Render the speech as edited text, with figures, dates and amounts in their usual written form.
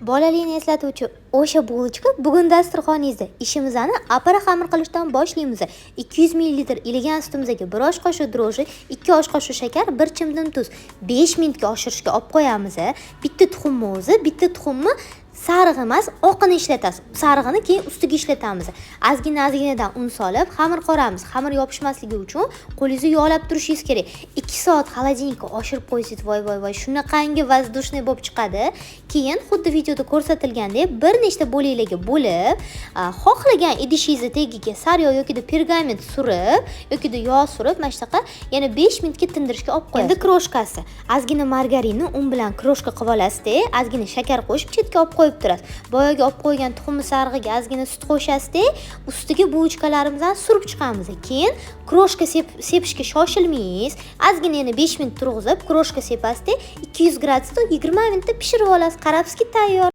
Bolalikni eslatuvchi o'sha булочка bugun dasturxoningizda. Ishimizni apara xamir qilishdan boshlaymiz. 200 ml iligan sutimizga 1 osh qoshiq дрожжи, 2 osh qoshiq shakar, 1 chimdim tuz. 5 minutga oshirishga olib qo'yamiz. Bitta tuxumni o'zi, bitta tuxumni sariq emas, oqini ishlatasiz. Sarig'ini keyin ustiga ishlatamiz. Ozgina ozginadan un solib, xamir qoramiz. Xamir yopishmasligi uchun qo'lingizni yog'lab turishingiz kerak. 2 soat холодильник ka oshirib qo'ysangiz, voy voy voy, shunaqangi воздушный bo'lib chiqadi. Keyin xuddi videoda ko'rsatilgandek bir nechta bo'laklarga bo'lib, xohlagan idishingizni tagiga sariyog' yoki pergament surib, yoki yog' surib, mana shunaqa yana 5 minutga tindirishga olib qo'yasiz. Endi крошка si. Ozgina margarinni un bilan крошка qilib olasizda, ozgina shakar qo'shib chetga olib qo'yib turasiz. Boyagi olib qo'ygan tuxumni sarig'iga ozgina sut qo'shasizda, ustiga булочка larimizni surib chiqamiz. Keyin крошка sepishga shoshilmaysiz. Ozgina yana 5 minut turg'izib, крошка sepasizda, 200 gradusda 20 minutda pishirib olasiz. Qarabsizki, tayyor.